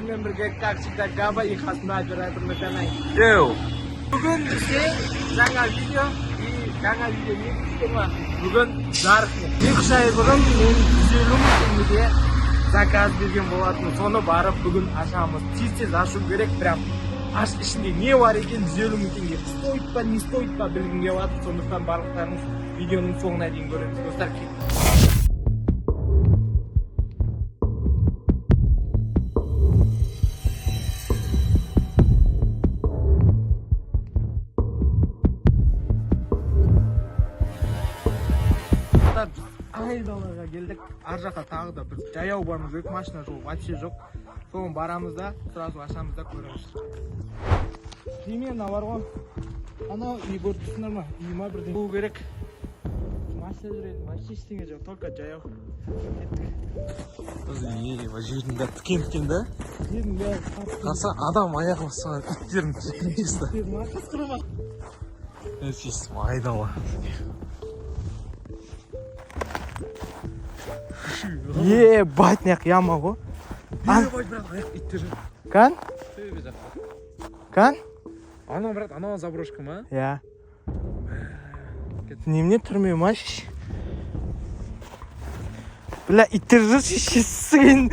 Сіздермен бірге, как всегда, Габа и қасымда оператор Нұржанай. Йоу! Бүгін бізде жаңа видео и жаңа видео не дейсіздер ма? Бүгін жарық. 2-3 ай бұрын мен 150 мың теңгеге заказ берген болатын. Соны барып бүгін ашамыз. Тез тез ашу керек, прям аш, ішінде не бар екен, 150 мың теңге стоит па, не стоит па, білгім келіп жатыр. Сондықтан барлықтарыңыз видеоның соңына дейін көреміз, достар. Достар, біз айдалаға келдік. Ар жаққа тағы да бір жаяу баруымыз керек, машина жоқ, вообще жоқ. Соны барамыз да, сразу ашамыз да көреміз. Примерно бар ғой. Анау үй көріп тұрсыңдар ма? Үй ма, бірдеңе болу керек. Машина жүретін, вообще ештеңе жоқ, только жаяу. Кеттік. Жердің бәрі тікен тікен да? Жердің бәрі қатты. Қараса, адам аяғы басқан, иттердің чисто. Жердің арқасы құрымақ. Чисто айдала. Ебать, мына яма ғой. Ебать, брат, аяқ иттер. Кән? Төбе жақта. Кән? Анау, брат, анау заброшка ма? Иә. Немене, түрме ма? Бля, иттер жүр, шешесін.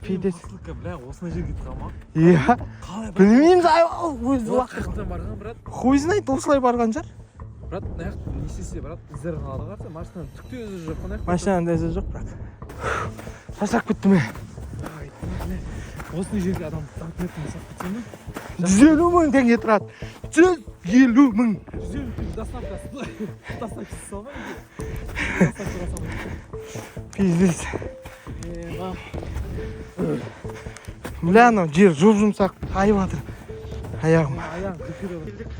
Пиздец. Посылка, бля, осындай жерге кетіп қалма? Иә. Қалай, брат? Білмейміз, ай, өзі Олар қаяқтан барған, брат? Хуй знает, осылай барған шығар. Брат, мына жақта не істесе, брат, іздері қалады қараса, машинаның түк те ізі жоқ қой мына жақта. Машинаның да ізі жоқ, бірақ. Шаршап кеттім мен. Осындай жерге адам документін салып кетсе ме? 150 мың теңге тұрады. 150 мың. 150 теңге доставкасы. Доставкасы салмай Доставка салмай. Пиздец. Ема. Бля, анау жер жұп жұмсақ, тайып жатыр. Аяғым. Аяғың көтеріп.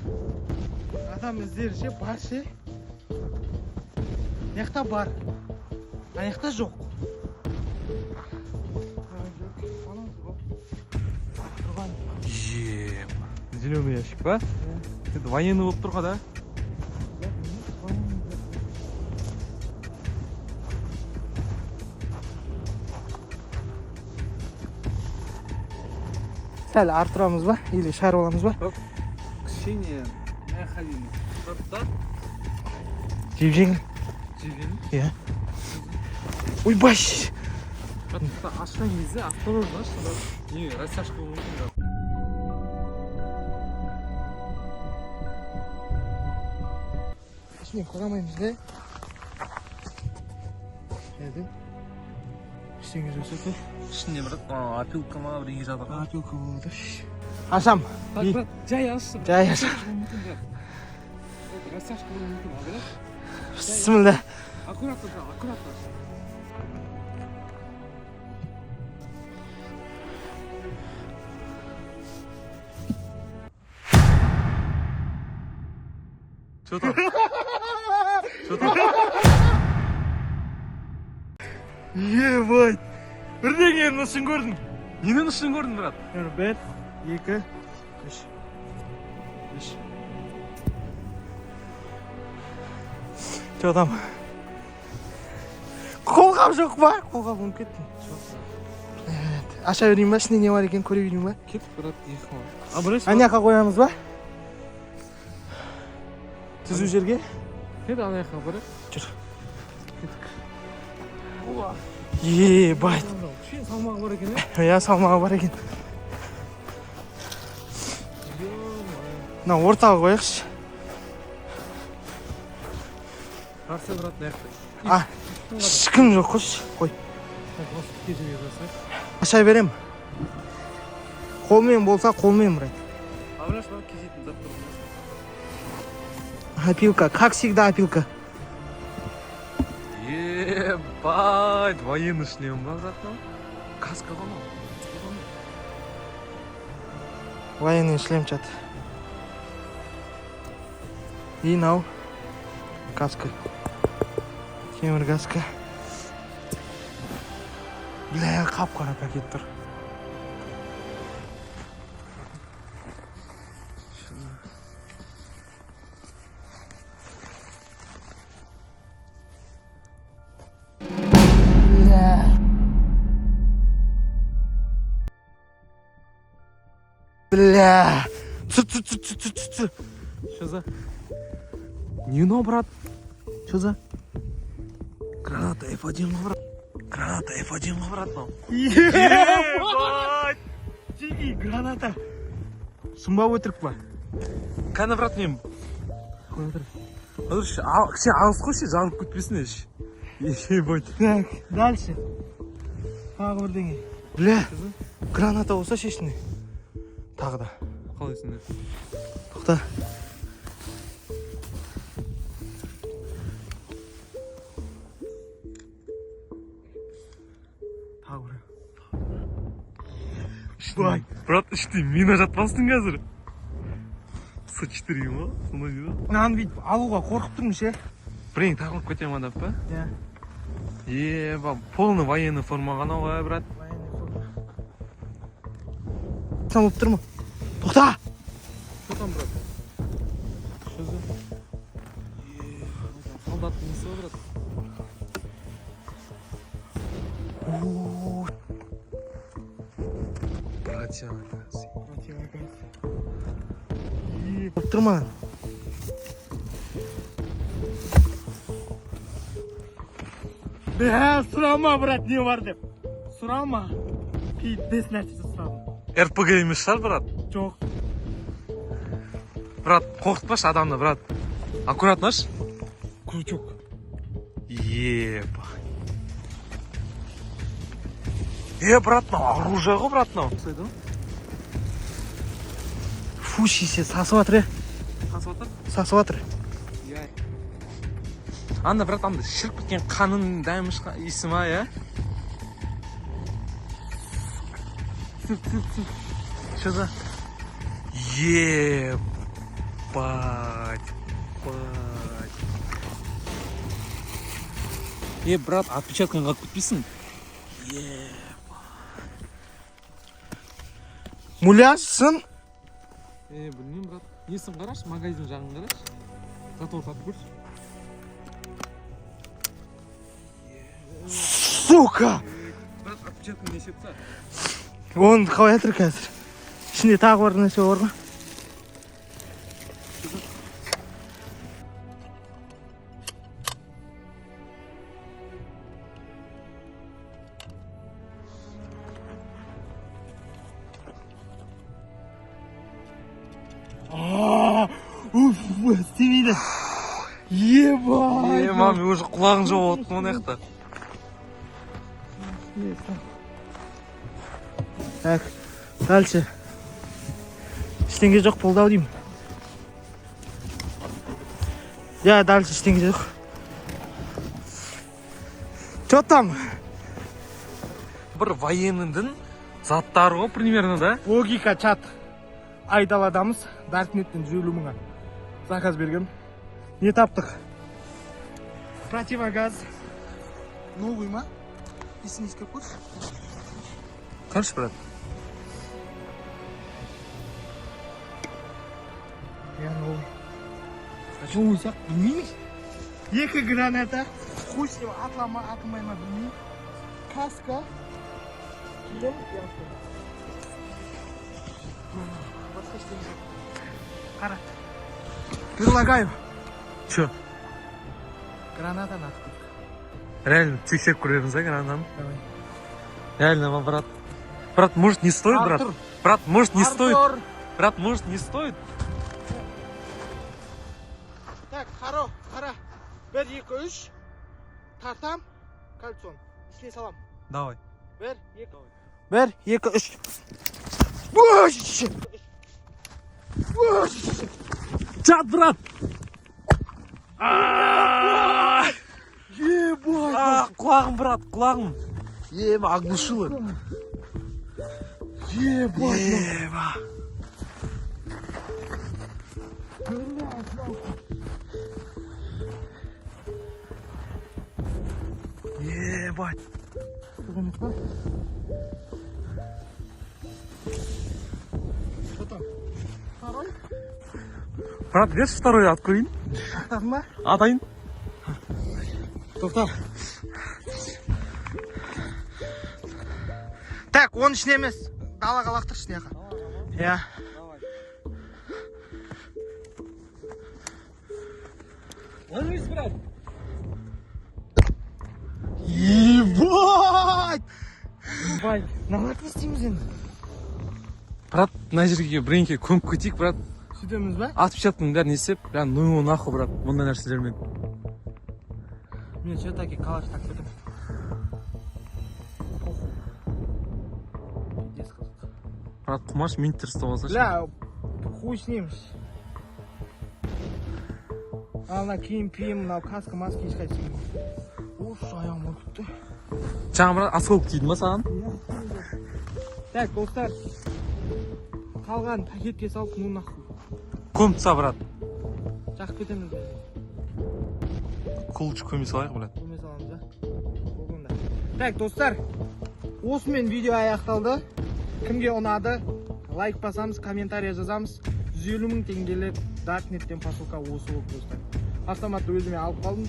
Адам іздері ше, бар ше. Мына жақта бар. Ана жақта жоқ. Тұрған. Ема. Зеленый ящик па? Это военный болып тұр ғой да? Сәл ары тұрамыз ба? Или шығарып аламыз ба? Кішкене необходимо. Тұрды да Жеп жеңіл. жеген. Иә. Ойбай. Брат, ашқан кезде осторожно ашшы, брат. Не, растяжка болуы мүмкін, брат. Ішіне қарамаймыз да. Жерде. Ештеңе жоқ сияқты. Ішінде, брат, опилка ма, бірдеңе жатыр ғой. Опилка болады. Ашам. Так, брат, жай ашшы. Жай ашам. Болуы мүмкін, брат. Это растяжка болуы мүмкін, а, брат? Бісміллә. Аккуратно, брат, аккуратно. Аш. Что там? Что там? Ебать. Бірдеңенің ұшын көрдім. Ненің ұшын көрдің, брат? Бір, екі, үш. Үш. Че там? Қолғап жоқ па? Қолғап ұмытып кеттім. Аша берейін ба? Ішінде не бар екенін көре берейін ба? Кет, брат, екі. А, брат, Ана жаққа қоямыз ба? Түзу жерге? Кет ана жаққа, брат. Жүр. Кеттік. Ебать. Кішкене салмағы бар екен, иә? Иә, салмағы бар екен. Мына ортаға қояйықшы. Қарсы, брат, мына жақта. А, ешкім жоқ қойшы. Қой. Так, осы тіке жерге жасайық. Аша берем. Қолмен болса, қолмен, брат. А, брат, брат, кесетін зат тұр. Опилка, как всегда, опилка. Ебать, военный шлем ба, брат, мынау? Каска ғой мынау. Военный шлем чат. И мынау каска. Темір каска. Бля, қап қара пакет тұр. Бля. Бля. Түсір, түсір, түсір, түсір, түсір, түсір. Что за? Не мынау, брат? Что за? Граната F1 ғой, брат. Граната F1 ғой, брат, мынау. Ебать! Тиги, граната. Шын ба, өтірік па? Кәні, брат, мен. Сен алыс қойшы, жанып кетпесін еш. Ебать. Так, дальше. Тағы бірдеңе. Бля, граната болса шешіне. Тағы да. Қалайсың? Тоқта. Тағы бір. Былай. Брат, іште мина жатпасын қазір. С4 ма? Сондай дейді ғой. Мынаны бүйтіп алуға қорқып тұрмын ше. Бірдеңе тағылып кете ма деп па? Иә. Еба, полный военный форма ғана ғой, брат. Болып тұр ма? Тоқта! Что там, брат? Что за? Солдаттың несі ғой, брат? Противогаз. Болып тұр ма? Бә, сұрама, брат, не бар деп. Сұрама. Пиздец нәрсе сұрадым. РПГ емес шығар, брат? Жоқ. Брат, қорқытпашы адамды, брат. Аккуратно аш. Крючок. Еба. Е, брат, мынау оружие ғой, брат, мынау. Фу, шеше, сасып жатыр, е. Қасып отыр? Сасып жатыр. Анда, брат, анда шіріп кеткен қанын дәмі шыққан иісі ма, иә? Түсір, түсір, түсір. Что за? Ебать. Бать. Е, брат, отпечатканы қалып кетпейсің. Муляж, сын. Е, білмеймін, брат. Несін қарашы, магазин жағын қарашы. Затвор тартып көрші. Сука! Брат, отпечатканы не септі? Оны қалай жатыр қазір? Ішінде тағы бір нәрсе бар ғой. А, Уф, істемейді. Ебать. Е, мам, мен уже құлағын жауып отырмын ана жақта. Так, дальше. Ештеңе жоқ болды ау деймін. Я, дальше ештеңе жоқ. Че там? Бір военныйдың заттары ғой, примерно, да? Логика, чат. Айдаладамыз. Даркнеттен 150 мыңға заказ берген. Не таптық? Противогаз. Новый ма? Иісін иіскеп көрші. Қарашы, брат. Я новый. Новый сияқты білмеймін. Екі граната. Хуй с ним, атыла ма, атылмай ма білмеймін. Каска. Киім, и Басқа ештеңе жоқ. Қара. Предлагаю. Че? Граната надо купить. Реально, тексеріп көреміз, а, гранатаны? Давай. Реально ма, брат? Брат, может, не стоит, брат? Артур. Брат, может, не стоит? Артур. Брат, может, не стоит? Так, Харо, қара. Бір, екі, үш. Тартам. Кольцон. Ішіне салам. Давай. Бір, екі. Бір, екі, үш. Үш! Үш! Чат, брат! Ебать! Құлағым, брат, құлағым. Ема, оглушило. Ебать! Ема. Ебать. Что там? Второй? Брат, берші второй атып көрейін. Аттадың ба? Атайын. Тоқта. Так, оның ішіне емес. Далаға лақтыршы мына жаққа. Иә. Ложись, брат. Ебать! Ебать, мыналарды не істейміз енді? Брат, мына жерге бірдеңке көміп кетейік, брат. Сөйтеміз ба? Отпечатканың бәрін не істеп, прям ну его нахуй, брат, бұндай нәрселермен. Мен все-таки калаш тағып кетемін. Похуй. Пиздец қызық. Брат, құмаш минттер ұстап алсашы. Бля, хуй с ним. Ал мына киім пиім, мынау каска маска ешқайсысы. Уф, аяғым ауырып кетті. Жаңа, брат, осколок тиді ма саған? Так, достар. Қалған пакетке салып, ну нахуй. Көміп таста, брат. Жағып кетеміз бе? Кулыч көме салайық, брат. Көме саламыз да. Болды онда. Так, достар. Осымен видео аяқталды. Кімге ұнады? Лайк басамыз, комментарий жазамыз. 150 мың теңгелік даркнеттен посылка осы болды, достар. Автоматты өзіме алып қалдым.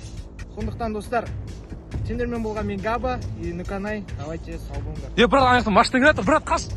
Сондықтан, достар, сендермен болған мен, Габа и Нуканай. Давайте, сау болыңдар. Е, брат, ана жақтан машина келе жатыр, брат, қаш.